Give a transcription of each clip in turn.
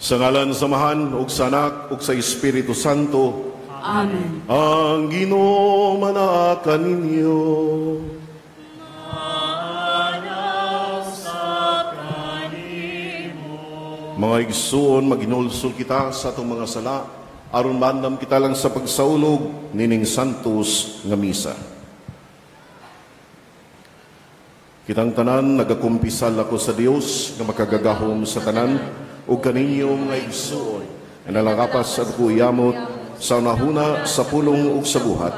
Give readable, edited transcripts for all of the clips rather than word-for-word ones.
Sa ngalan sa Amahan, ug sa Anak, ug sa Espiritu Santo. Amen. Ang Ginoo manaa kaninyo. Mga igsuon, maginulsol kita sa atong mga sala, aron maandam kita lang sa pagsaulog nining Santos nga misa. Kitang tanan, nagakumpisal ako sa Dios nga makagagahom sa tanan, ug kaninyo mga igsuon, nga nalakapas at kuyamot sa unahuna, sa pulong ug sa buhat,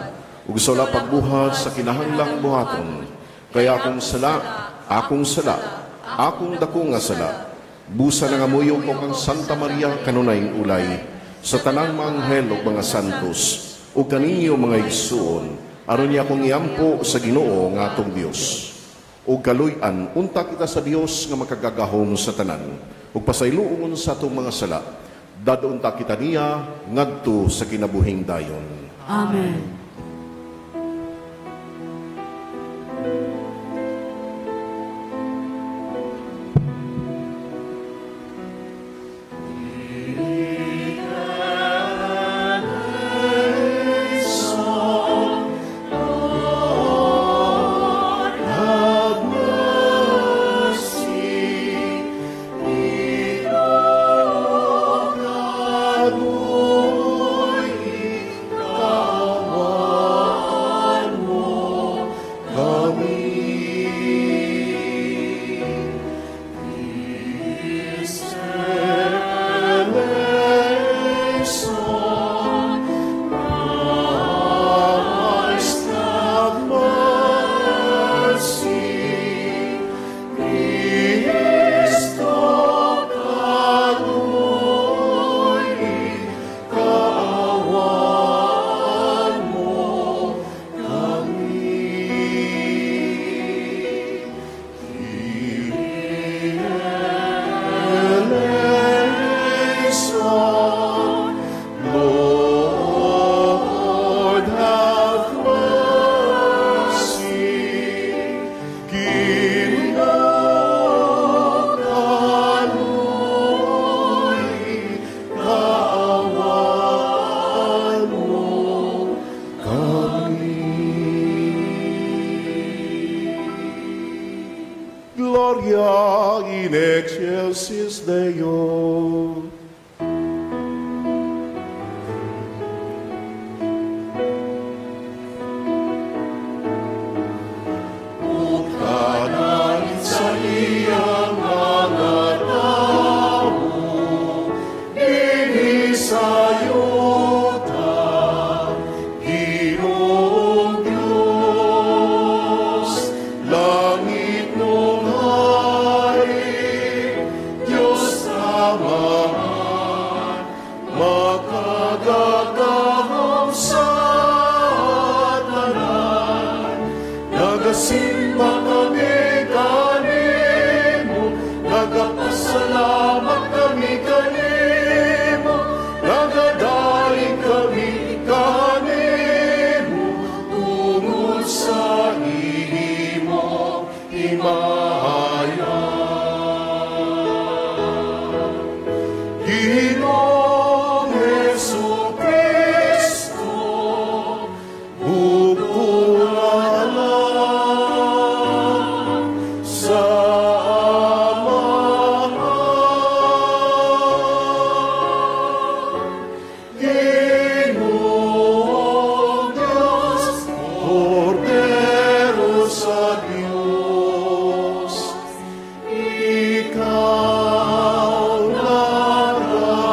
ug sa wala pagbuhat sa kinahanglang buhaton. Kaya akong sala, akong sala, akong dako nga sala, busa na nga muyo ko kang Santa Maria kanunay ulay, sa tanang mga anghel ug mga santos, ug kaninyo mga igsuon, aron niya akong iampo sa Ginoo nga atong Dios. Ug kaluy-an unta kita sa Dios nga makagagahom sa tanan, ug pasayloon sa atong mga sala, dadon ta kita niya ngadto sa kinabuhing dayon. Amen. Gloria in excelsis Deo. Ug tanan sa iyang mga tawo, dinhi sa yuta, Ginoong Diyos, langit nung hari, Diyos Amahan, makagagahom sa tanan. Nagasimba kami kanimo, nagapasalamat kami kanimo, nagadaig kami kanimo, tungod sa imong himaya. Ginoong Jesu-Cristo, bugtong anak sa Amahan. Ginoong Diyos, Kordero sa Diyos, ikaw nagapatay.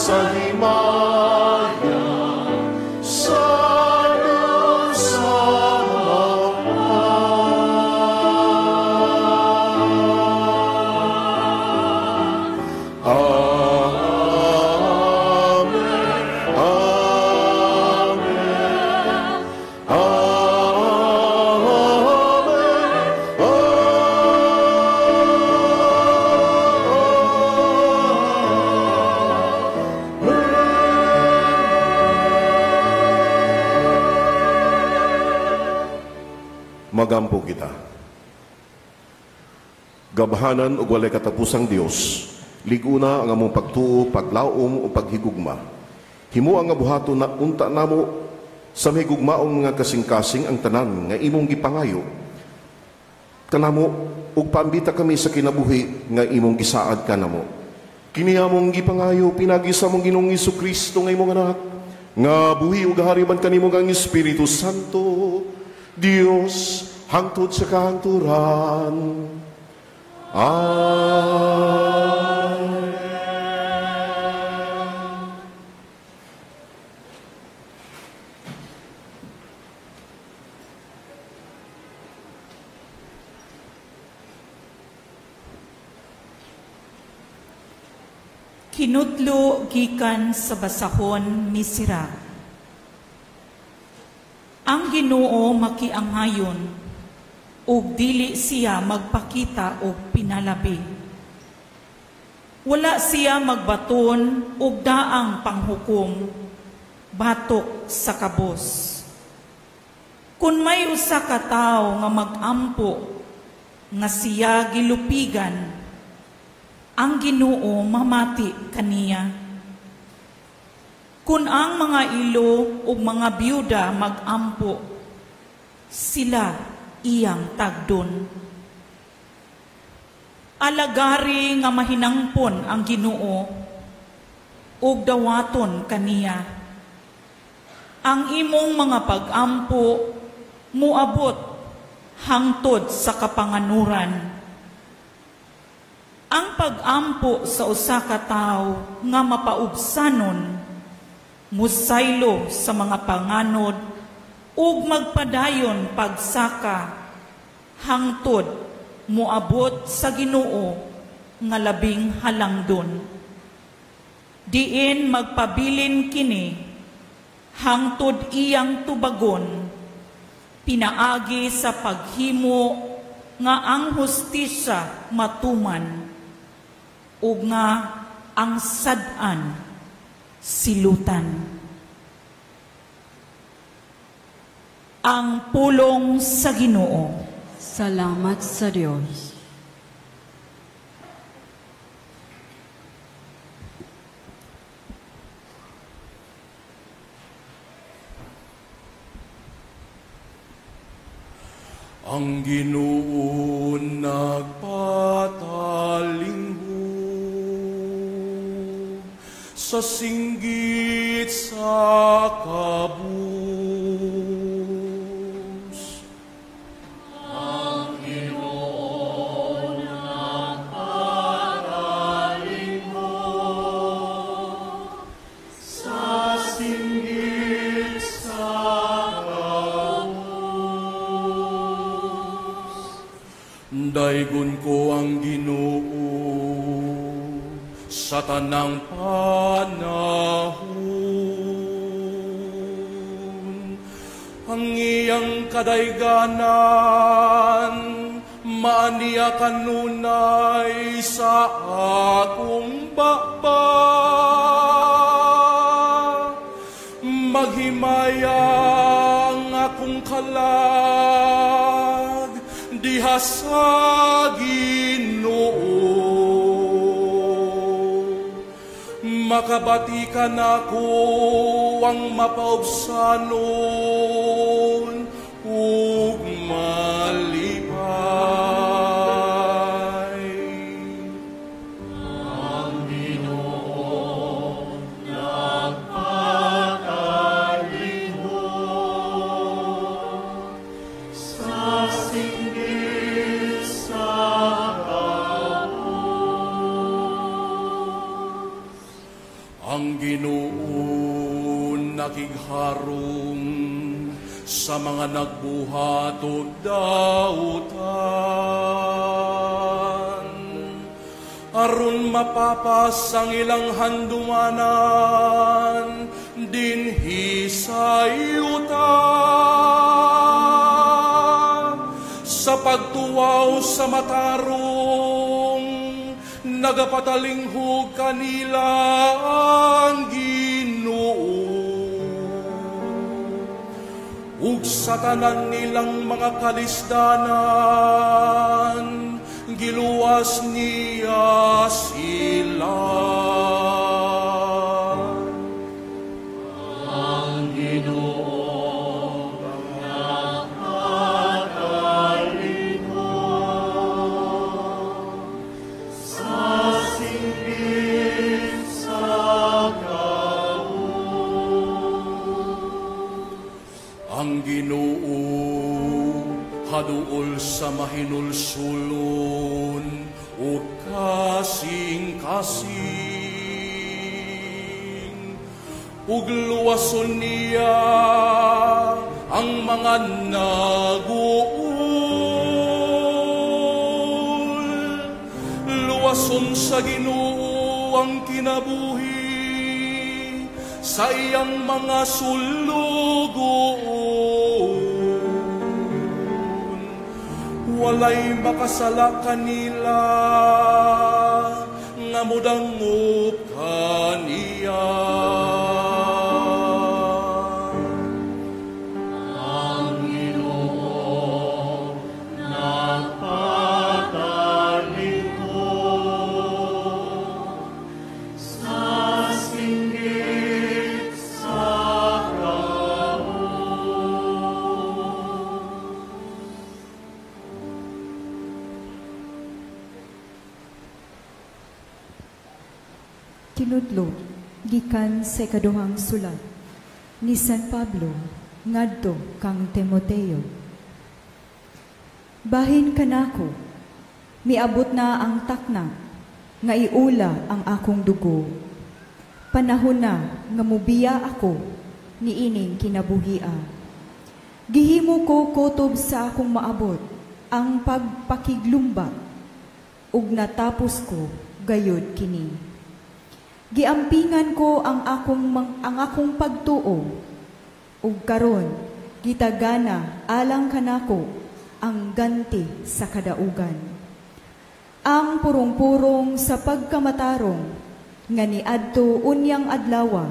sa himaya sa Diyos Amahan. Amen. Amen. Amen. Magampo kita. Gabhanan ug walay katapusang Dios, liguna ang among pagtuo, paglaom ug paghigugma. Himoa nga buhaton na unta namo sa mahigugmaong nga kasing-kasing ang tanan nga imong gipangayo kanamo ug paambita kami sa kinabuhi nga imong gisaad kanamo. Kini among gipangayo pinagi sa among Ginoong Hesukristo nga imong anak, nga buhi ug hari man kanimo ang Espiritu Santo, Dios hangtod sa kahangturan. Amen. Kinutlo gikan sa basahon ni Sirach. Ang Ginoo makiangayon ug dili siya magpakita og pinalabi. Wala siya magbaton og daang panghukom batok sa kabos. Kun may usa ka tawo nga magampo nga siya gilupigan, ang Ginoo mamati kaniya. Kun ang mga ilo ug mga biyuda magampo, sila iyang tagdon. Alagari nga mahinangpon ang Ginoo ug dawaton kaniya. Ang imong mga pagampo muabot hangtod sa kapanganuran. Ang pagampo sa usa ka tawo nga mapaubsanon musaylo sa mga panganod ug magpadayon pagsaka hangtod moabot sa Ginoo nga labing halangdon. Diin magpabilin kini hangtod iyang tubagon, pinaagi sa paghimo nga ang hustisya matuman ug nga ang sad-an silutan. Ang pulong sa Ginoo. Salamat sa Dios. Ang Ginoo nagpatalinghog sa singgit sa kabus. Ang Ginoo nagpatalinghog sa singgit sa kabus. Daygon ko ang Ginoo sa tanang panahon. Ang iyang kadayganan maaniya kanunay sa akong baba. Maghimaya ang akong kalag diha sa Ginoo. Makabati ka nako ang mapaubsanon ug malipay. Ang Ginoo nagpatalinghog sa singgit sa kabus. Ang Ginoo nakigharong sa mga nagbuhat og dautan, aron mapapas ang ilang handumanan dinhi sa yuta. Sa pagtuwaw sa matarong, nagapatalinghog kanila ang Ginoo. Ug sa tanan nilang mga kalisdanan, giluwas niya sila. Ang Ginoo nagpatalingkod sa singgit sa kaun. Ang Ginoo haduol sa mahinulsulon ug kasing-kasing, ug luwason niya ang mga naguol. Luwason sa Ginoo ang kinabuhi sa iyang mga sulugoon. Walay makasala kanila nga modangup kaniya. Ang Ginoo nagpatalingkod sa singgit sa kaun. Tinudlo gikan sa ikaduhang sulat ni San Pablo ngadto kang Timoteo. Bahin kanako, miabot na ang takna nga iula ang akong dugo. Panahon na nga mubiya ako niining kinabuhia. Gihimo ko kutob sa akong maabot ang pagpakiglumba ug natapos ko gayud kini. Giampingan ko ang akong pagtuo ug karon gitagana alang kanako ang ganti sa kadaugan. Ang purong-purong sa pagkamatarong nga niadto unyang adlawa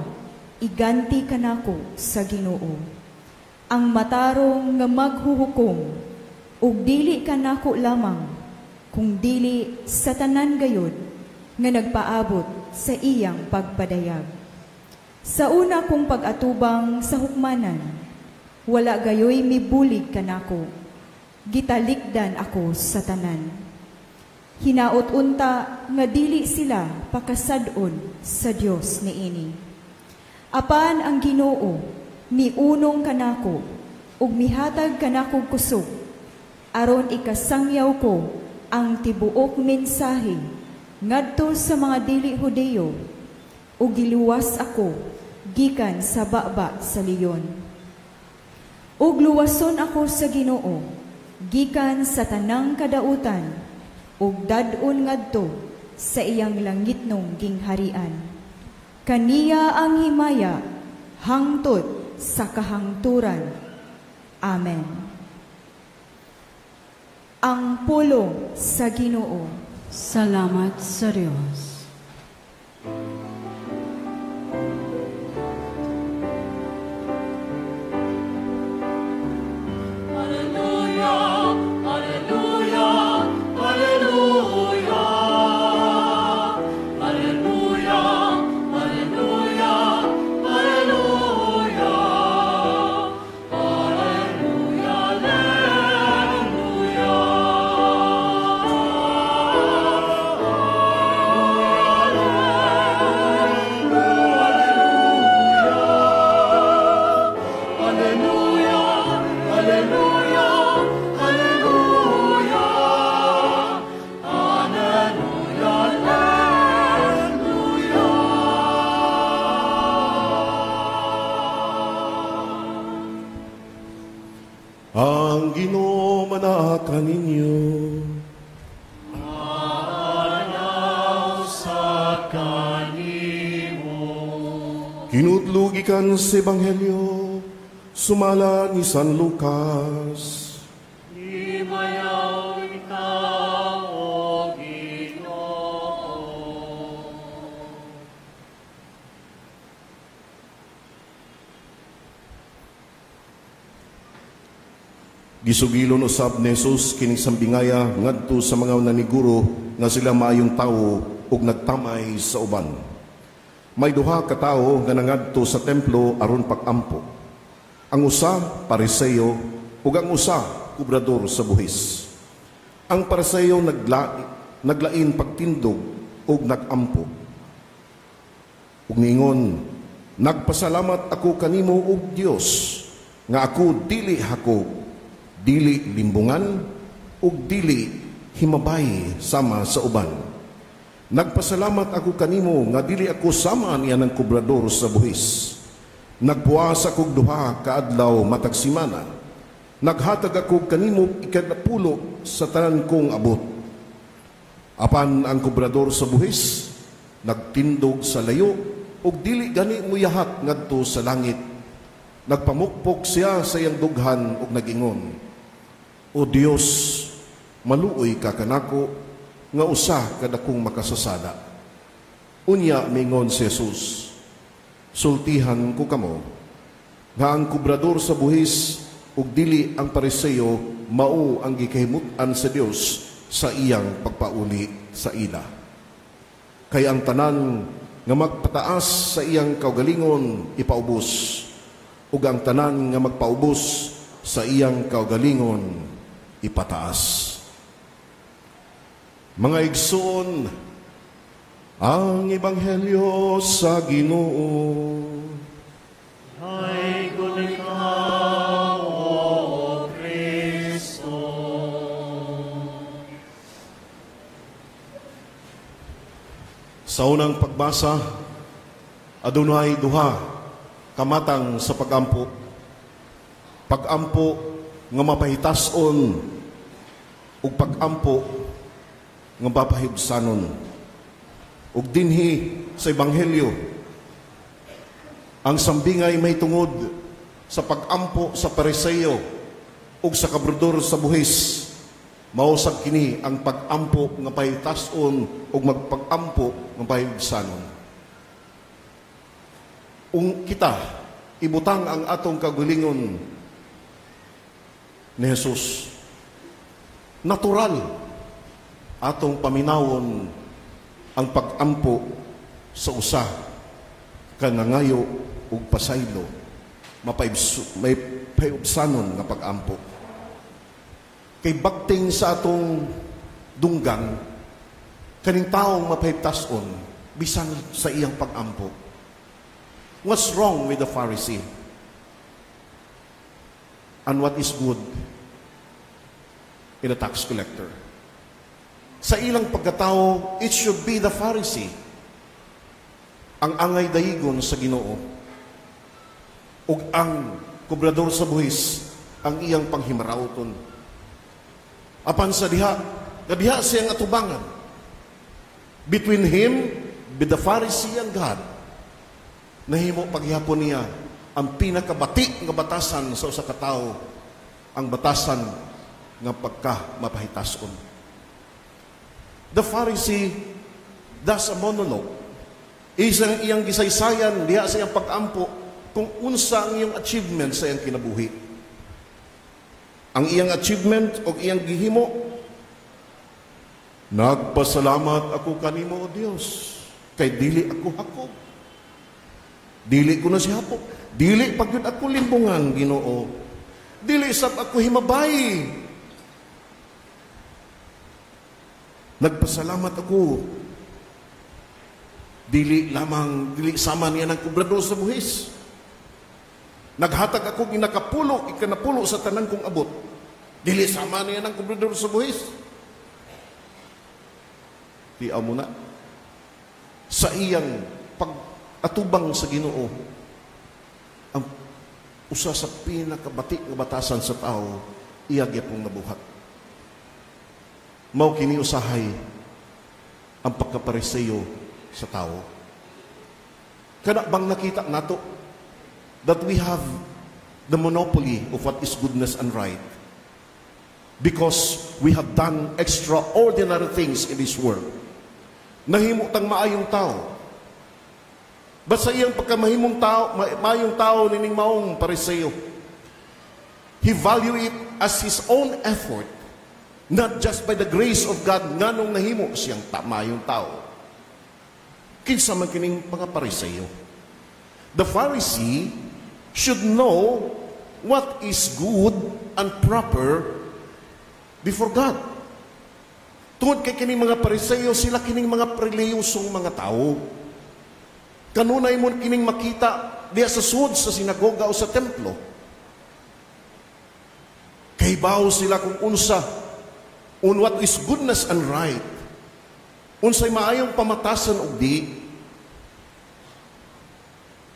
iganti kanako sa Ginoo. Ang matarong nga maghuhukom ug dili kanako lamang kung dili sa tanan gayud nga nagpaabot sa iyang pagpadayag. Sa una kong pag-atubang sa hukmanan, wala gayoy mibulig kanako, gitalikdan ako sa tanan. Hinaot unta nga dili sila pakasad-on sa Dios niini. Apan ang Ginoo miunong kanako ug mihatag kanako kusog aron ikasangyaw ko ang tibuok mensahe ngadto sa mga dili Hudeo, ug giluwas ako gikan sa baba sa leyon. Ug luwason ako sa Ginoo gikan sa tanang kadautan, ug dad-on ngadto sa iyang langitnong gingharian. Kaniya ang himaya hangtod sa kahangturan. Amen. Ang pulong sa Ginoo. Salamat sa Diyos. Alleluia, alleluia, alleluia. Alleluia, alleluia, alleluia. Alleluia, alleluia. Ang Ginoo manaa kaninyo. Adlaw sa kanimo. Kinutlo gikan sa Ebanghelyo sumala ni San Lucas. Himayaw ikaw, O Ginoo. Gisugilon usab ni Jesus kining sambingaya ngadto sa mga naniguro nga sila maayong tawo ug nagtamay sa uban. May duha ka tawo nga nangadto sa templo aron pag-ampo. Ang usa Pariseo ug ang usa kobrador sa buhis. Ang Pariseo naglain pagtindog ug nagampo. Ug niingon, nagpasalamat ako kanimo og Dios nga ako dili hakog, dili limbungan ug dili himabay sama sa uban. Nagpasalamat ako kanimo nga dili ako sama niya ng kobrador sa buhis. Nagpuas akog duha kaadlaw matag semana. Naghatag ako kanimo ikanapulo sa tanan kong abot. Apan ang kobrador sa buhis nagtindog sa layo ug dili gani muyahak ngadto sa langit. Nagpamukpok siya sa iyang dughan ug nagingon, O Dios, maluoy ka kanako nga usa kadakong makasasala. Unya mingon si Jesus, sultihan ko kamo nga ang kobrador sa buhis ug dili ang Pariseo mao ang gikahimut-an sa Dios sa iyang pagpauli sa ila. Kay ang tanan nga magpataas sa iyang kaugalingon ipaubos, ug ang tanan nga magpaubos sa iyang kaugalingon ipataas. Mga igsoon, ang Ebanghelyo sa Ginoo. Daigul ikaw, O Kristo. Sa unang pagbasa, adunay duha kamatang sa pagampo. Pagampo nga mapahitason ug pagampo nga mapahibsanon. Ug dinhi sa Ebanghelyo, ang sambingay may tungod sa pagampo sa Pariseo ug sa kabrodor sa buhis. Mausab kini ang pagampo nga pahitason ug magpagampo nga pahibsanon. Ung kita ibutang ang atong kagulingon ni Jesus, natural atong paminawon ang pagampo sa usa ka nangayo ug pasaylo, may pahibsanon nga pagampo. Kay bakting sa atong dunggan, kaning taong mapahibtason bisan sa iyang pagampo. What's wrong with the Pharisee? And what is good in a tax collector? Sa ilang pagkatao, it should be the Pharisee ang angay dayigon sa Ginoo, ug ang kobrador sa buhis ang iyang panghimarauton. Apan sa diha, kadiha siyang atubangan between him, with the Pharisee and God, nahimo paghihapon niya ang pinakabati nga batasan sa usa ka tawo, ang batasan nga pagka mapahitason. The Pharisee does a monologue. Isang iyang gisaysayan diha sa iyang pag-ampo kung unsa ang iyang achievement sa iyang kinabuhi. Ang iyang achievement o iyang gihimo, nagpasalamat ako kanimo, O Dios, kay dili ako hakog. Dili ko na si hapok. Dili pagyud ako limbungan, Ginoo. Dili sab ako himabay. Nagpasalamat ako. Dili lamang, dili sama niya ng kubrador sa buhis. Naghatag ako ginakapulo, ikanapulo sa tanan kong abot. Dili sama niya ng kubrador sa buhis. Di amo na. Sa iyang pag-atubang sa Ginoo, ang Usa sa pinakabati nga batasan sa tao, iya gyapong nabuhat. Mao kini usahay ang pagkapareseyo sa tao. Kana bang nakita nato that we have the monopoly of what is goodness and right because we have done extraordinary things in this world? Nahimo tang maayong tao. But sa iyang pagkamahimong tao, maayong tao nining maong Pariseo, he value it as his own effort, not just by the grace of God, nganong nahimo siyang maayong tao. Kinsa man kining mga Pariseo? The Pharisee should know what is good and proper before God. Tungod kay kining mga Pariseo, sila kining mga relihiyosong mga tao. Kanunay mo kining makita diya sa sud sa sinagoga o sa templo. Kahibaw sila kung unsa on what is goodness and right. Unsay maayong pamatasan og di.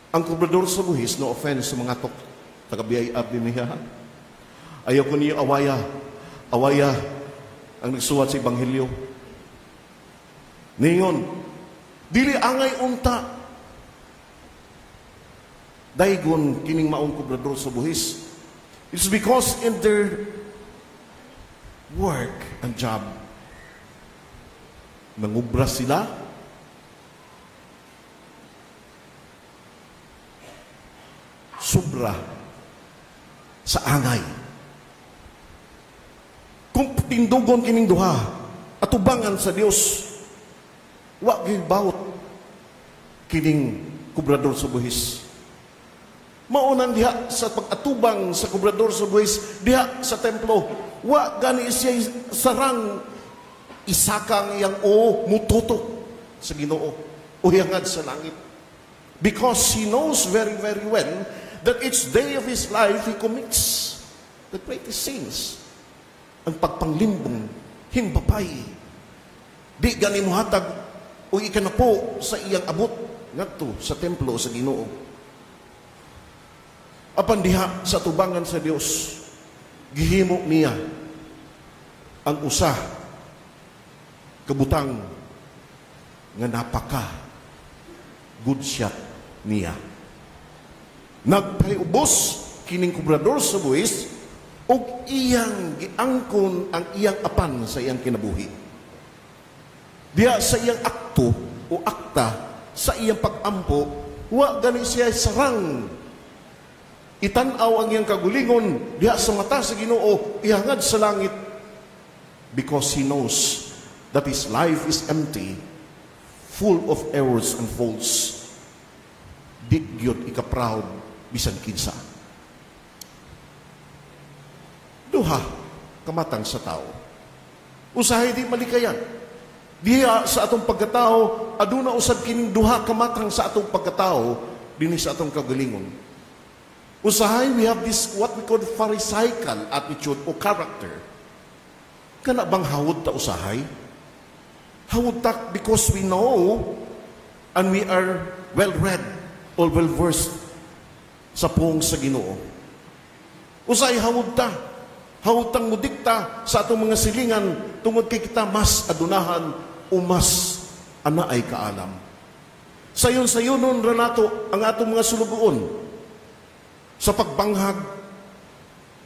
Ang kobrador sa buhis, no offense sa mga tok taga BIR din niya. Ayaw ko niyo awaya. Awaya ang nagsuwat sa Ebanghelyo. Ningon, dili angay unta daygon kining maong kobrador sa buhis. It's because in their work and job, nangubra sila, sobra sa angay. Kung tindugon kining duha, atubangan sa Dios, wa gibawot kining kobrador sa buhis. Maunang diha sa pag-atubang sa kobrador sa buhis, diha sa templo, wa gani siya sarang isakang iyang o mututok sa Ginoo o hiyangad sa langit. Because he knows very, very well that each day of his life he commits the greatest sins. Ang pagpanglimbong, himbapay. Di gani muhatag o ikanapo sa iyang abot ngadto sa templo o sa Ginoo. Apan diha sa tubangan sa Dios, gihimo niya ang usa kabutang nga napaka good shot niya. Nagpahiubos kining kobrador sa buhis ug iyang giangkon ang iyang apan sa iyang kinabuhi. Diha sa iyang akto o akta sa iyang pag-ampo, wa gani siya sarang itan-aw ang iyang kagulingon diha sa mata sa Ginoo, ihangad sa langit, because he knows that his life is empty, full of errors and faults. Di gyud ika-proud bisan kinsa. Duha kamatang sa tao. Usahay di malikayan. Diha sa atong pagkatao, aduna usab kining duha kamatang sa atong pagkatao dinhi sa atong kagalingon. Usahay we have this what we call pharisaical attitude o character. Kana bang hawod ta usahay? Hawod ta because we know and we are well-read or well-versed sa puong sa Ginoo. Usahay hawod ta. Hawod tang mudikta sa atong mga silingan tungod kay kita mas adunahan o mas anaay kaalam. Sayon-sayonon ra nato ang atong mga sulugoon sa pagbanghag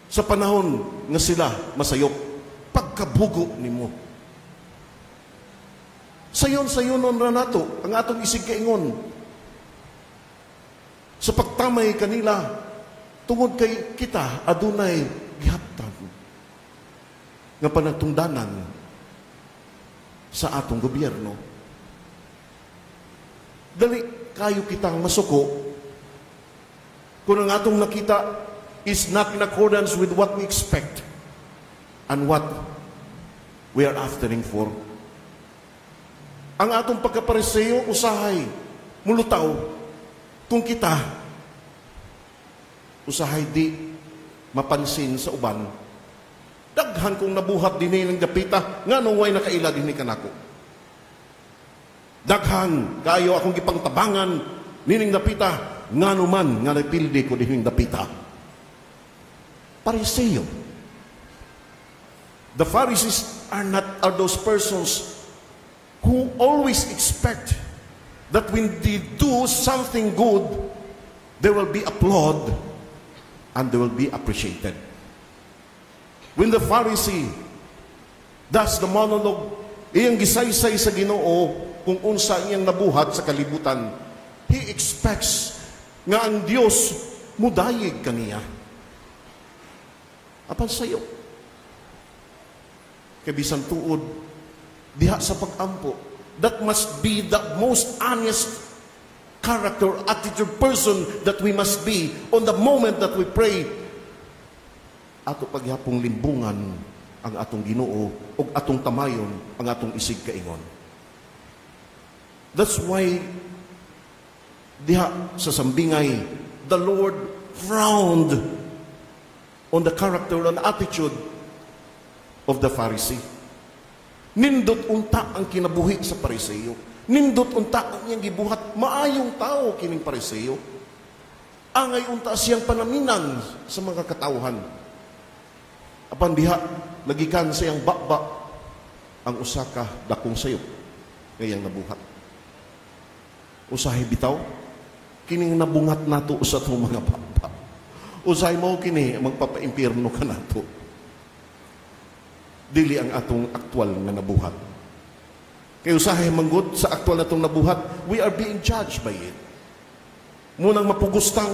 sa panahon nga sila masayop, pagkabugo nimo. Sayon-sayonon ra nato ang atong isig kaingon sa pagtamay kanila tungod kay kita adunay gihaptan nga panagtungdanan sa atong gobyerno. Dali kayo kitang masuko kung ang atong nakita is not in accordance with what we expect and what we are aftering for. Ang atong pagkapariseo usahay mulutaw kung kita usahay di mapansin sa uban. Daghan kong nabuhat dinhi ng dapita, nganong way nakaila dinhi kanako. Daghan kayo akong gipangtabangan nining dapita, ngano man nga napildi ko dinhing dapita. Pariseo. The Pharisees are not are those persons who always expect that when they do something good, they will be applauded and they will be appreciated. When the Pharisee does the monologue, iyang gisaysay sa Ginoo kung unsa iyang nabuhat sa kalibutan, he expects nga ang Dios mudayig kaniya. Apan sayo. Kay bisan tuod diha sa pag-ampo, that must be the most honest character, attitude, person that we must be on the moment that we pray. Ato pagyapong limbungan ang atong Ginoo ug atong tamayon ang atong isig kaingon. That's why diha sa sambingay, the Lord frowned on the character and attitude of the Pharisee. Nindot unta ang kinabuhi sa Pariseo. Nindot unta ang iyang gibuhat. Maayong tao kining Pariseo. Angay unta siyang panaminan sa mga katawhan. Apan diha, nagikan sa iyang baba ang usa ka dakong sayop nga iyang nabuhat. Usahay bitaw, kining nabungat nato sa atong mga baba. Usahay mo kini magpapaimpierno ka nato. Dili ang atong aktual nga nabuhat. Kay usahay manggod sa aktual natong nabuhat, we are being judged by it. Munang mapugustang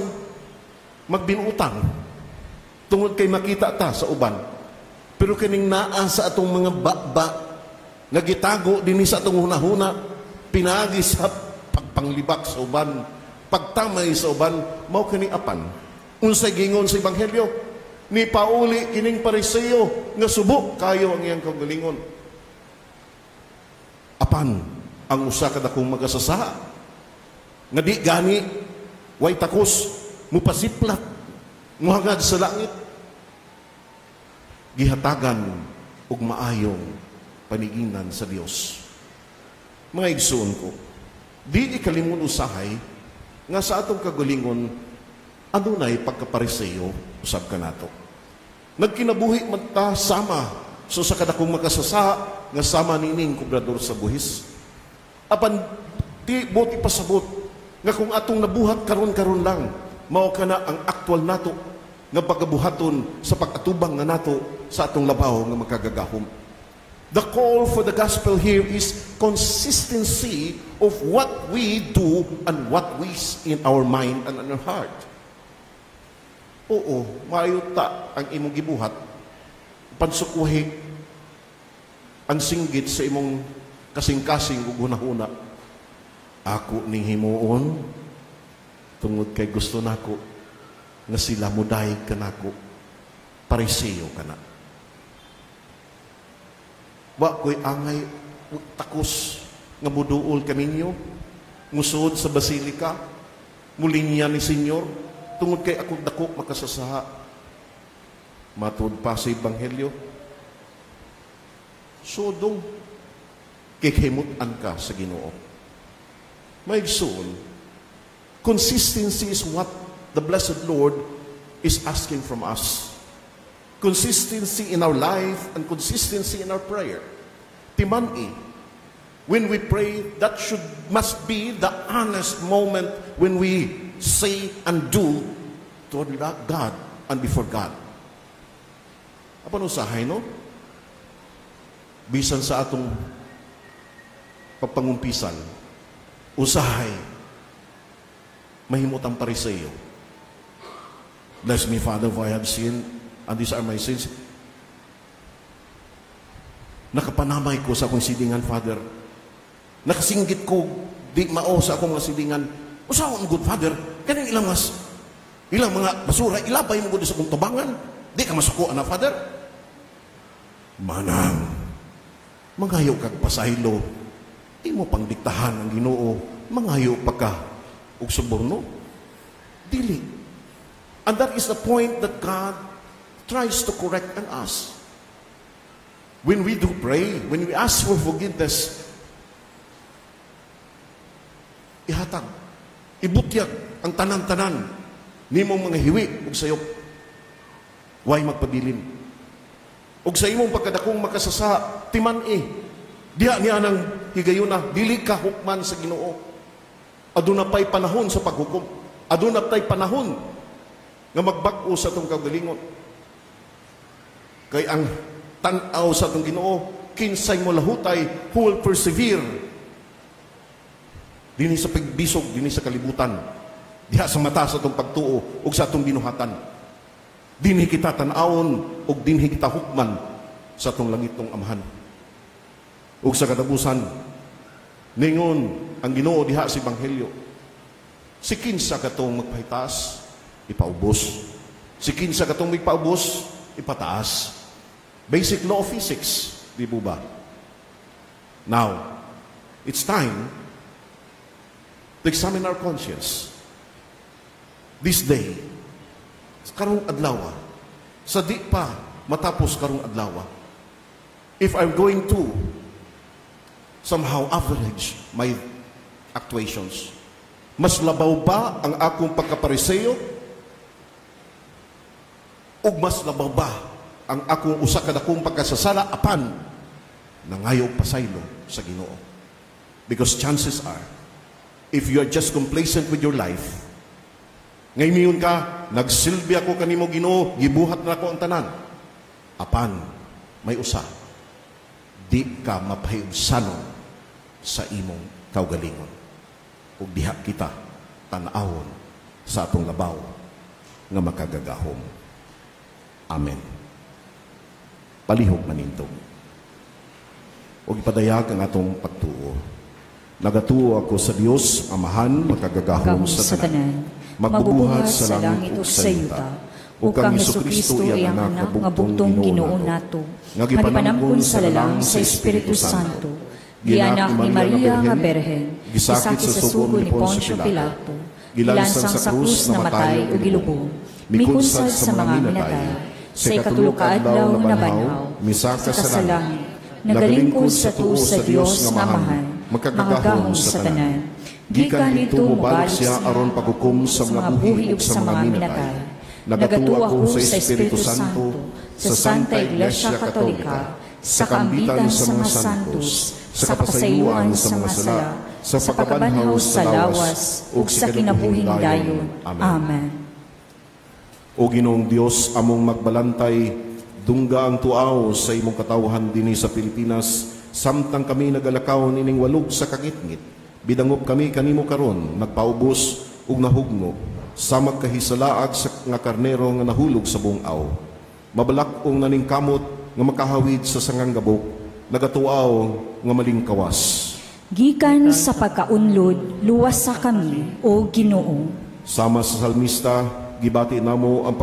magbinuutang tungod kay makita ta sa uban. Pero kining naa sa atong mga baba nga gitago dinhi sa atong hunahuna, pinaagi sa pagpanglibak sa uban, pagtamay sa uban, mao kini apan. Unsay gingon sa ebanghelyo? Ni pauli kining Pariseo nga subo kayo ang iyang kaugalingon. Apan ang usa ka dakong magasasaha nga di gani way takos, mupasiplat, muhangad sa langit, gihatagan og maayong paniginan sa Dios. Mga igsoon ko, di ikalimon usahay nga sa atong kagalingon adunay pagkapariseo usab kanato. Nagkinabuhi man ta sama so sa kadakong makasasa nga sama nining kobrador sa buhis. Apan di buot ipasabot nga kung atong nabuhat karon-karon lang, mao kana ang aktual nato nga pagabuhaton sa pag-atubang nga nato sa atong labaw nga makagagahom. The call for the gospel here is consistency of what we do and what we in our mind and in our heart. Oo, maayo ta ang imong gibuhat. Pansukwahi ang singgit sa imong kasing-kasing ug hunahuna. Ako ning himuon tungod kay gusto nako nga sila mudayeg kanako. Pariseo kana. Wa ko'y angay takos nga muduol kaninyo, musud sa basilika, mulinya ni Senyor, tungod kay ako dako makasasaha. Matud pa sa ebanghelyo, sudong kikhimutan ka sa Ginoo. Mga igsoon, consistency is what the blessed Lord is asking from us. Consistency in our life and consistency in our prayer. Timan-i, when we pray, that should must be the honest moment when we say and do toward God and before God. Apan usahay, no? Bisan sa atong pagpangumpisal, usahay, mahimutang Pariseo. Bless me, Father, for I have sinned, and these are my sins. Nakapanamay ko sa akong silingan, Father. Nakasinggit ko, di mao sa akong mga silingan. Usaon, good Father, kaning ilang mga basura, ilabay mo gud sa akong tubangan. Di ka masuko, ana, Father. Manang, mangayo kag pasaylo, imo pang diktahan ang Ginoo, mangayo pa ka og suborno. Dili. And that is the point that God tries to correct in us. When we do pray, when we ask for forgiveness, ihatag, ibutyag ang tanan-tanan nimong mga hiwi ug sayop. Why magpabilin? Ug sa imong pagkadakong makasasa, timan-i. Diha niya nang higayuna, dili ka hukman sa Ginoo. Aduna pa'y panahon sa paghukom. Aduna pa'y panahon nga magbag-o sa atong kaugalingon. Kay ang tan-aw sa atong Ginoo, kinsay mo lahutay, who will persevere dinhi sa pagbisog, dinhi sa kalibutan, diha sa mata sa atong pagtuo ug sa atong binuhatan. Dinhi kita tan-awon ug dinhi kita hukman sa atong langitnong Amahan. Ug sa katapusan, ningon ang Ginoo diha sa Ebanghelyo, si kinsa katong magpahitaas, ipaubos. Si kinsa katong magpaubos, ipataas. Basic law of physics, di po ba? Now, it's time to examine our conscience. This day, karong adlaw, sa di pa matapos karong adlaw, if I'm going to somehow average my actuations, mas labaw ba ang akong pagkapariseo ug mas labaw ba ang akong usa ka dakong pagkasasala apan nangayo pasaylo sa Ginoo? Because chances are, if you are just complacent with your life, ngay miingon ka, "Nagsilbi ako kanimo, Ginoo, gibuhat na ako ang tanan." Apan, may usa, di ka mapahiubsanon sa imong kaugalingon. Ug diha kita tan-awon sa atong labaw nga makagagahom. Amen. Palihog manindog. Ug ipadayag ang atong pagtuo. Nagatuo ako sa Dios, Amahan, makagagahom Gahom sa tanan, magbubuhat sa langit ug sa yuta, ug kang Hesukristo iyang anak nga bugtong Ginoo nato, nga nga gipanangkon sa lalang sa Espiritu Santo, gianak ni Maria nga Berhen, gisakit sa sugo ni Poncio Pilato, gilansang sa krus, namatay ug gilubong, mikunsad sa mga minatay, sa ikatulo ka adlaw nabanhaw, misaka sa sa langit, langit, nagalingkod sa tuo sa Dios nga Amahan, makagagahom makagagahom sa sa tanan. tanan. Gikan Gikan didto didto mobalik mobalik siya aron paghukom sa mga buhi ug sa mga minatay. Nagatuo ako sa Espiritu Santo, sa Santa Iglesia Katolika, sa kaambitan sa mga santos, sa kapasayloan sa mga sala, sa sa pagkabanhaw pagkabanhaw sa sa lawas, lawas, ug ug sa sa kinabuhing kinabuhing dayon. dayon. Amen. Amen. O Ginoong Dios, among magbalantay, dungga ang tuaw sa imong katawhan dinhi sa Pilipinas, samtang kami nagalakaw nining walog sa kangitngit. Bidangop kami kanimo karon, nagpaubos ug nahugno, sa magkahisalaag sa nga karnero nga nahulog sa bungaw. Mabalak-ong naningkamot nga makahawid sa sangang gabok, nagatuaw nga malingkawas. Gikan sa pagkaunlod, luwasa kami, o Ginoo. Sama sa salmista, gibati namo ang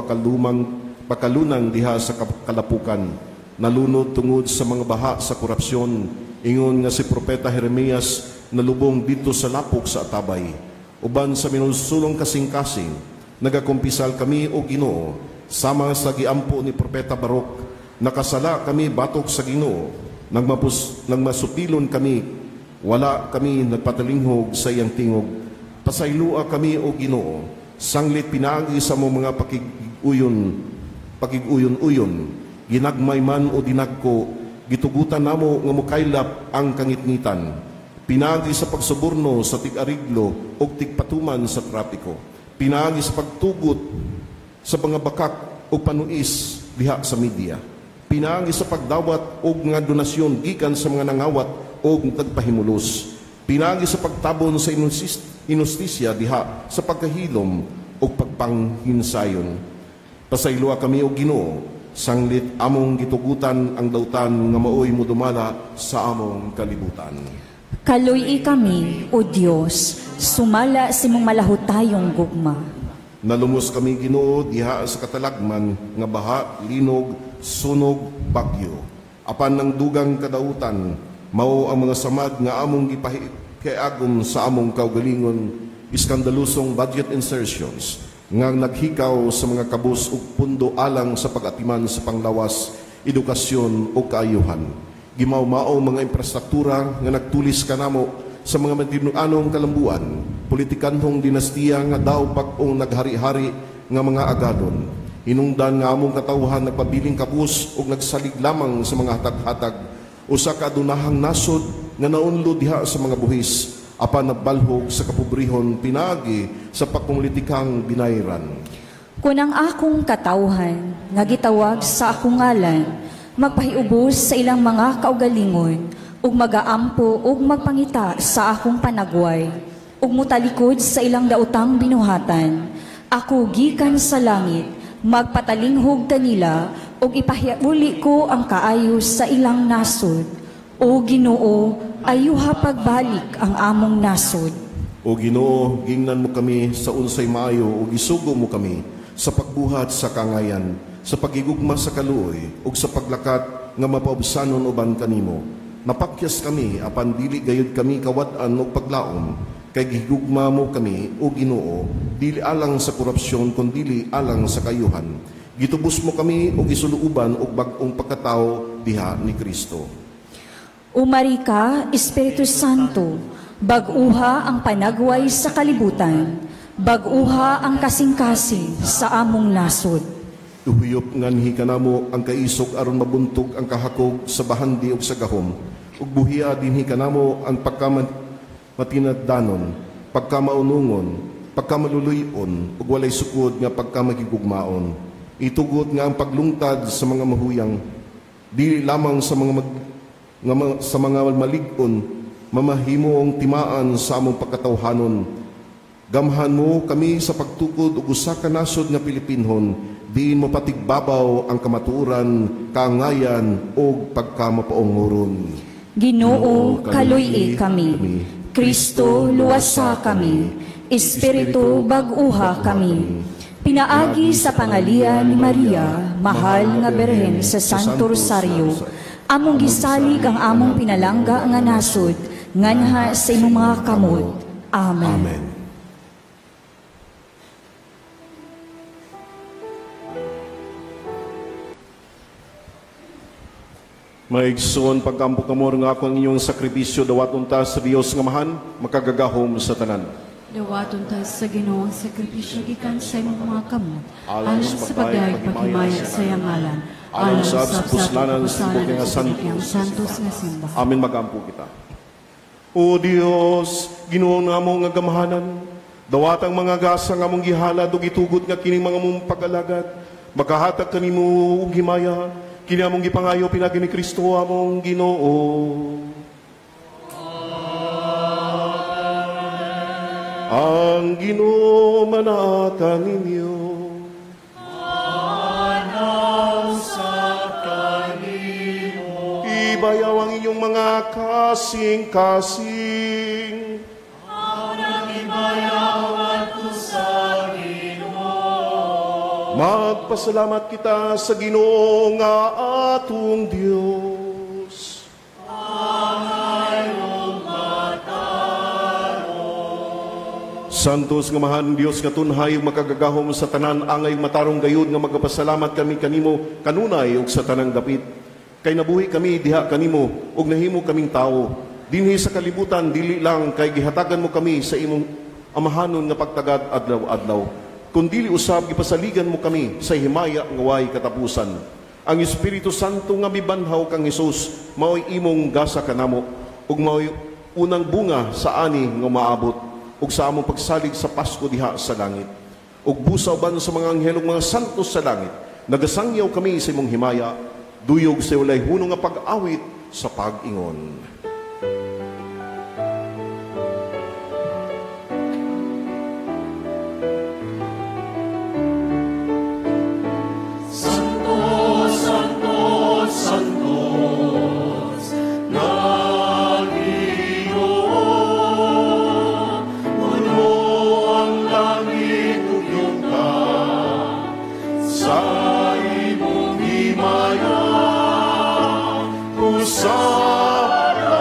pagkalunang diha sa kalapukan, nalunod tungod sa mga baha sa korupsyon. Ingon nga si Propeta Jeremias, nalubong dito sa lapok sa atabay. Uban sa minulsulong kasing-kasing, nagakumpisal kami, o Ginoo, sama sa giampo ni Propeta Barok, nakasala kami batok sa Ginoo, nagmasupilon kami, wala kami nagpatalinghog sa iyang tingog. Pasaylua kami, o Ginoo, sanglit pinaagi sa mo mga pakig-uyon-uyon, ginagmay man o dinagko, gitugutan namo nga mokaylap ang kangitngitan. Pinaagi sa pagsuborno sa tig-ariglo o tigpatuman sa trapiko. Pinaagi sa pagtugot sa mga bakak o panuis diha sa media. Pinaagi sa pagdawat og nga donasyon gikan sa mga nangawat o nagpahimulos. Pinaagi sa pagtabon sa inustisya diha sa pagkahilom o pagpanghinsayon. Pasaylua kami, o Ginoo, sanglit among gitugutan ang dautan nga maoy modumala sa among kalibutan. Kaluy-i kami, O Dios, sumala sa imong malahutayong gugma. Nalumos kami, Ginoo, diha sa katalagman nga baha, linog, sunog, bagyo. Apan ng dugang kadautan, mao ang mga samad nga among gipahiagom sa among kaugalingon, iskandalusong budget insertions nga naghikaw sa mga kabus ug pundo alang sa pag-atiman sa panglawas, edukasyon ug kaayuhan. Gimaw-mao mga infrastruktura nga nagtulis kanamo sa mga matinuanong kalambuan, politikanhong dinastiya nga daw bag-ong naghari-hari nga mga agadon. Hinungdan nga among katawhan nagpabiling kabus ug nagsalig lamang sa mga hatag-hatag, usa ka adunahang nasod nga naunlo diha sa mga buhis, apan nagbalhog sa kapobrehon pinaagi sa pagpumulitikang binayran. Kun ang akong katawhan nga gitawag sa akong ngalan magpahiubos sa ilang mga kaugalingon ug magaampo ug magpangita sa akong panagway ug mutalikod sa ilang daotang binuhatan, ako gikan sa langit magpatalinghog kanila ug ipahiuli ko ang kaayo sa ilang nasod. O Ginoo, ayuha pagbalik ang among nasod. O Ginoo, gingnan mo kami sa unsay maayo ug isugo mo kami sa pagbuhat sa kangayan, sa pagigugma sa kaluoy ug sa paglakat nga mapaubsanon uban kanimo. Napakyas kami apan dili gayud kami kawad-an og paglaom, kay gihigugma mo kami, o Ginoo, dili alang sa korupsyon kundili alang sa kayuhan. Gitubos mo kami og gisuluoban og bag-ong pagkatao diha ni Kristo. Umari ka, Espiritu Santo, bag-uha ang panagway sa kalibutan, bag-uha ang kasing-kasing sa among nasod. Uhuyop nganhi kanamo ang kaisog aron mabuntog ang kahakog sa bahandi ug sa gahom. Ug buhia dinhi kanamo ang pagkamatinagdanon, pagkamaunungon, pagkamaluluyon, ug walay sukod nga pagkamagigugmaon. Itugot nga ang paglungtad sa mga mahuyang, dili lamang sa mga sa mga malig-on, mamahimoong timaan sa among pagkatawhanon. Gamhan mo kami sa pagtukod ug usa ka nasod nga Pilipinhon, diin mo patigbabaw ang kamatuoran, kaangayan ug pagkamapaunguron. Ginoo, kaluy-i kami. Kristo, luwasa kami. Espiritu, bag-uha kami. Pinaagi sa pangalian ni Maria, mahal nga Birhen sa Santo Rosario, among gisalig ang among pinalangga nga nasod, nganha sa imong mga kamot. Amen. Amen. Maigsoon, pagkampo kamor nga ako ang inyong sakripisyo, dawaton ta sa Dios nga mahan, makagagahom sa tanan. Dawaton ta sa Ginoo ang sakripisyo gikan sa imong mga kamot, alang sa pagdayeg paghimaya sa iyang ngalan, alang sa puslanan sa tibuok nga santos nga simbahan. Amen. Magampo kita. O Dios, Ginoo namo nga gamhanan, dawatang mga gasa nga among gihalad ug gitugot nga kining mga mong pag-alagad, makahatag kanimo og himaya, kini among gipangayo pinaagi ni Kristo among Ginoo. Ang Ginoo manaa ninyo. Ibayaw ang inyong mga kasing-kasing. Magpasalamat kita sa Ginoo nga atong Dios. Santos nga mahan Dios nga tunhay ug makagagahom sa tanan, angay matarong gayud nga magpasalamat kami kanimo kanunay ug sa tanang dapit. Kay nabuhi kami diha kanimo ug nahimo kaming tawo dinhi sa kalibutan, dili lang kay gihatagan mo kami sa imong amahanon nga pagtagad adlaw-adlaw, kundili usab gipasaligan mo kami sa himaya nga way katapusan. Ang Espiritu Santo nga mibanhaw kang Hesus maoy imong gasa kanamo ug maoy unang bunga sa ani nga maabot ug sa among pagsalig sa Pasko diha sa langit. Ug busa uban sa mga anghel ug mga santos sa langit, nagasangyaw kami sa imong himaya, duyog sa walay hunong nga pag-awit sa pag-ingon. Santo, Santo, Santos, na Ginoo, puno ang langit ug yuta sa imong himaya. Hosanna.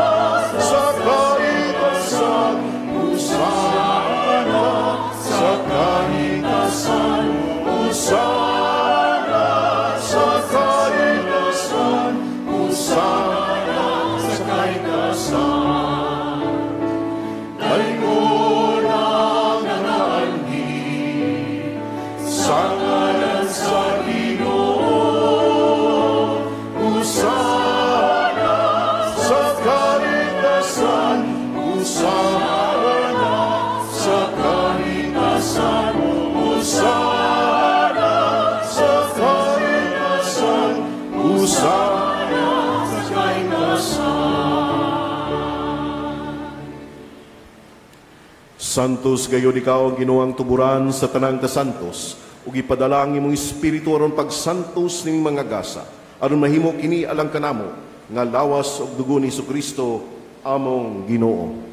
Santos gayud ikaw ang Ginoo ang tuburan sa tanang kasantos, ug ipadala ang imong espiritu aron pagsantos ning mga gasa, aron mahimo kini alang kanamo nga lawas ug dugo ni Hesukristo among Ginoo.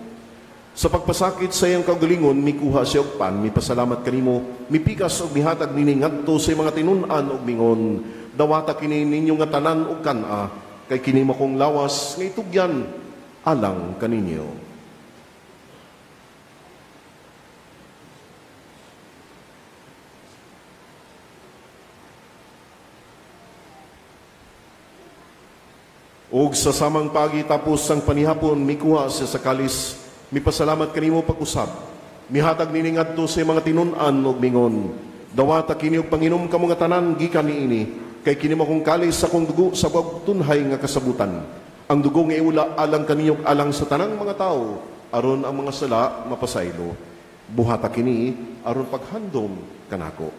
Sa pagpasakit sa iyang kaugalingon, mikuha siya og pan, mipasalamat kanimo, mipikas og mihatag nini ngadto sa mga tinun-an og mingon, dawata kini ninyo nga tanan og kan-a, kay kini makong lawas nga itugyan alang kaninyo. Og sa samang pagi tapos sang panihapon, mikuha siya sa kalis, mipasalamat kanimo pag-usab, mihatag nini ngadto sa mga tinun-an og mingon, dawata kini og panginom kamo nga tanan gikan niini, kay kini makong kalis sa akong dugo sa bag-ong tunhay nga kasabutan. Ang dugo nga iula alang kaninyog alang sa tanang mga tawo, aron ang mga sala mapasaylo. Buhata kini aron paghandom kanako.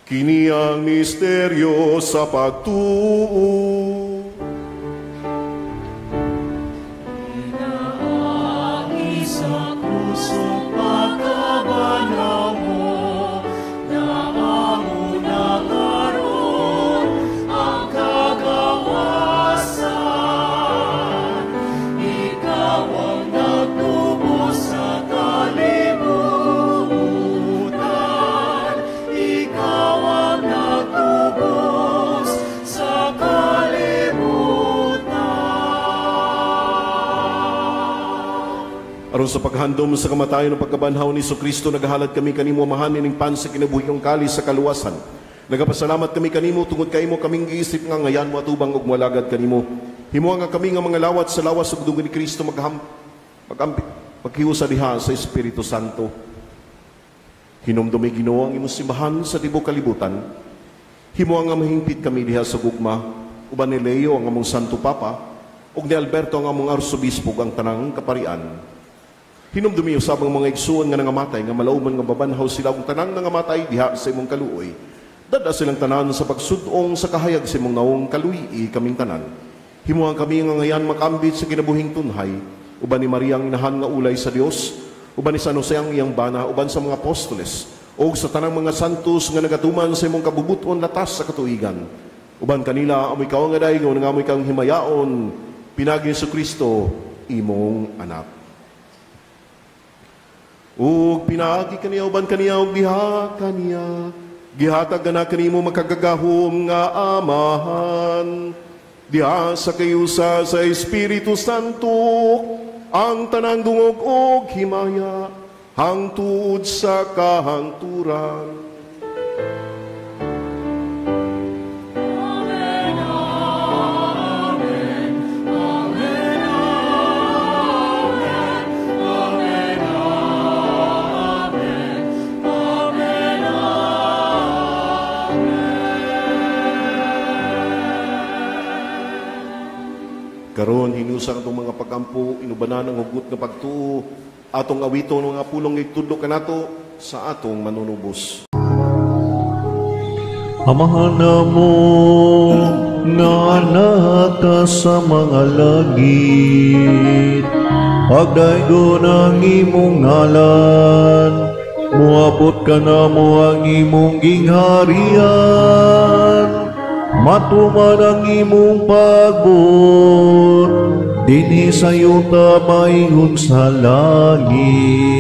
Kini ang misteryo sa pagtuo. Inaagi sa krus ug pagkabanhaw mo, naamo na karon ang kagawasan. Ikaw ang nagtubos sa kalibutan. Ikaw ang nagtubos sa kalibutan. Aron sa paghandom sa kamatayon ng pagkabanhaw ni Hesukristo, naghahalad kami kanimo Amahan ining pan sa kinabuhi ng kalis sa kaluwasan. Nagapasalamat kami kanimo tungod kay imo kaming giisip nga ngayan mo atubang ug moalagad kanimo. Himoa nga kami nga mga lawat sa lawas ug dugo ni Kristo maghiusa diha sa Espiritu Santo. Hinumdumi Ginoo ang imong simbahan sa tibuok kalibutan. Himoa nga mahingpit kami diha sa gugma uban ni Leo ang among Santo Papa ug ni Alberto ang among Arsobispo ug ang tanang kaparian. Hinumdumi usab ang mga igsuon nga nangamatay, nga malauman nga babanhaw sila ug tanang nangamatay diha sa imong kaluoy. Dada silang tanan sa pagsud-ong sa kahayag sa imong naong kaluyi kaming tanan. Himuha kami nga ngayan makambit sa kinabuhing tunhay, uban ni Maria ang inahan nga ulay sa Dios, uban ni San Jose ang iyang bana, uban sa mga apostoles, ug sa tanang mga santos nga nagatuman sa imong kabubuton latas sa katuigan. Uban kanila amoy ikaw nga daygon, nga amoy kang himayaon, pinagi ni Hesukristo imong anak. Ug pinaagi kaniya uban kaniya ug diha kaniya, gihatag na kanimo makagagahom nga Amahan, diha sa kayusa sa Espiritu Santo, ang tanang dungog og himaya hangtod sa kahangturan. Amen, amen, amen, amen, amen, amen, amen, amen. Karon hinusang atong mga pagampo, inubanan ang hugot nga pagtuo, atong awiton mga pulong itudlo kanato sa atong manunubos. Amahan namo nga naka sa mga langit, pagdaygon ang imong ngalan, moabot ka namo ang imong gingharian, matuman ang imong pagbuot, dinhi sa yuta maingon sa langit.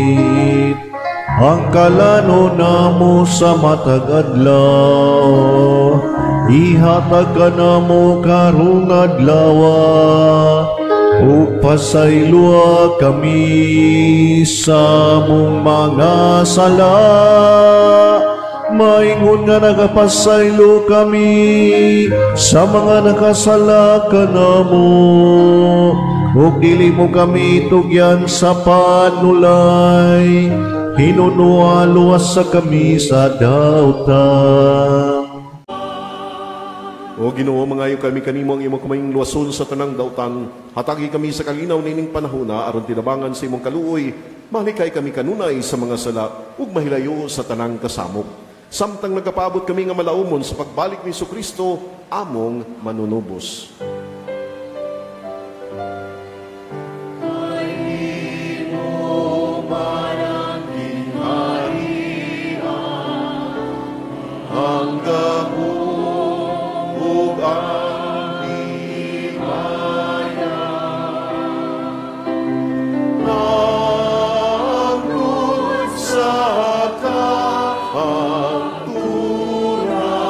Ang kalano namo sa matag adlaw, ihatag ka namo karong adlaw, ug pasayloa kami sa among mga sala, maingon nga nagapasaylo kami sa mga nakasala kanamo, ug dili mo kami tugyan sa panulay, hinunoa luwas sa kami sa dautan. O Ginoo, mangayo kami kanimo ang imong kamayong luwason sa tanang dautan. Hatagi kami sa kalinaw nining panahona aron tinabangan sa imong kaluoy. Malikay kami kanunay sa mga sala ug mahilayo sa tanang kasamok. Samtang nagapaabot kami nga malaumon sa pagbalik ni Jesucristo, among manunubos. Ang gahom ug ang himaya hangtod sa kahangturan. Amen.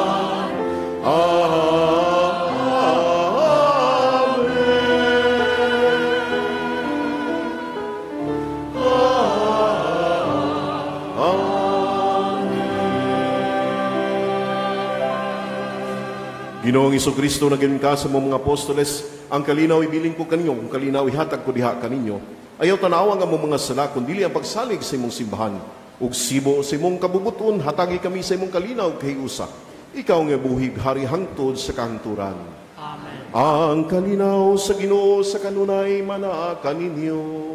Ginoong Jesucristo, naging ka sa mga apostoles, ang kalinaw ibilin ko kaninyo, kung kalinaw ihatag ko diha kaninyo. Ayaw tanawa nga mong mga sala, kundi ang pagsalig sa imong simbahan. Ug sibo sa imong kabubuton, hatagi kami sa imong kalinaw kay usa. Ikaw nga buhig hari hangtod sa kahangturan. Amen. Ang kalinaw sa Ginoo sa kanunay manaa kaninyo.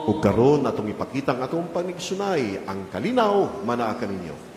Ug karon atong ipakita ang atong panigsunay, ang kalinaw manaa kaninyo.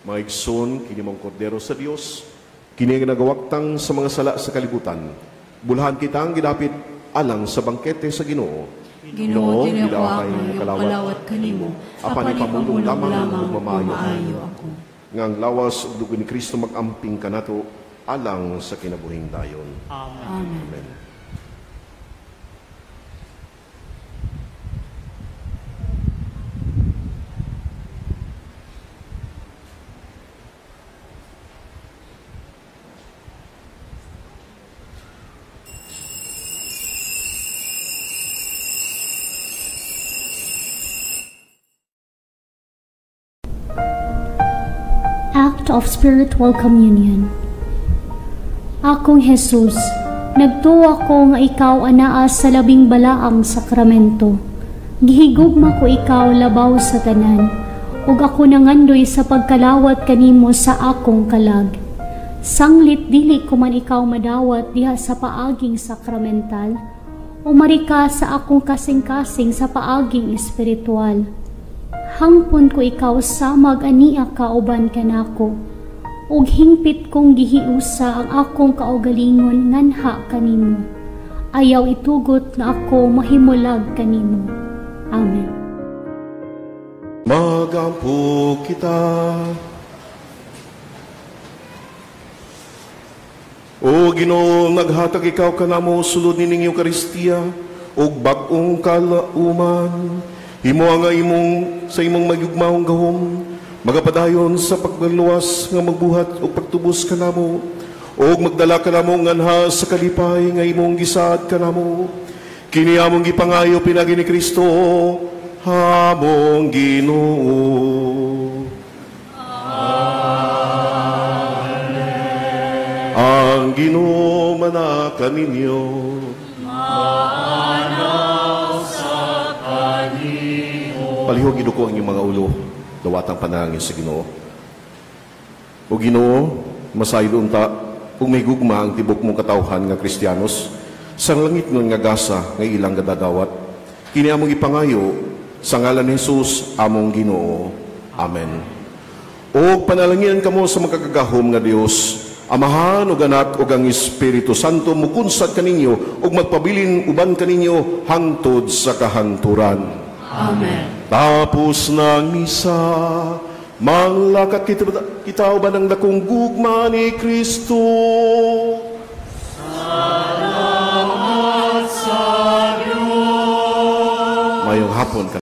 Mga igsoon, kini mong kordero sa Dios, kini ang nagawaktang sa mga sala sa kalibutan. Bulhan kitang gidapit alang sa bangkete sa Ginoo. Ginoo, dili ako ang kalawat kanimo, apan ipamulong lamang ug mamaayo ako. Nga ang lawas ug dugo ni Kristo mag-amping kanato alang sa kinabuhing dayon. Amen. Amen. Act of Spiritual Communion. Akong Jesus, nagtuwa ko nga ikaw anaa sa labing balaang sakramento. Gihigugma ko ikaw labaw sa tanan, ug ako nangandoy sa pagkalawat kanimo sa akong kalag. Sanglit dili ko man ikaw madawat diha sa paaging sakramental, umari ka sa akong kasing-kasing sa paaging espiritual. Hangpon ko ikaw samag ania kauban kanako, ug hingpit kong gihiusa ang akong kaugalingon nganha kanimo. Ayaw itugot nga ako mahimulag kanimo. Amen. Magampo kita. O Ginoo, naghatag ikaw kanamo sulod nining Eukaristiya ug bag-ong kalauman. Himo nga imong sa imong magyugmaong gahom, magapadayon sa pagluwas nga magbuhat og pagtubos kanamo, ug magdala kanamo nganha sa kalipay nga imong gisaad kanamo. Kini among gipangayo pinaagi ni Kristo among Ginoo. Amen. Ang Ginoo mana kaninyo. Sa kanimo. Palihog iduko ang inyong mga ulo. Dawatang panalangin sa Ginoo. O Ginoo, masayod unta ug may gugma ang tibok mong katawhan nga Kristiyanos sa langit nga gasa nga ilang gadadawat. Kini among ipangayo sa ngalan ni Jesus among Ginoo. Amen. O panalangin kamo sa makagagahom nga Dios, Amahan ug Anak ug ang Espiritu Santo, mukunsad kaninyo ug magpabilin uban kaninyo hangtod sa kahangturan. Amen. Tapos ng misa, manglakat kita, kita uban ang dakong gugma ni Kristo. Salamat sa Diyos. Mayong hapon.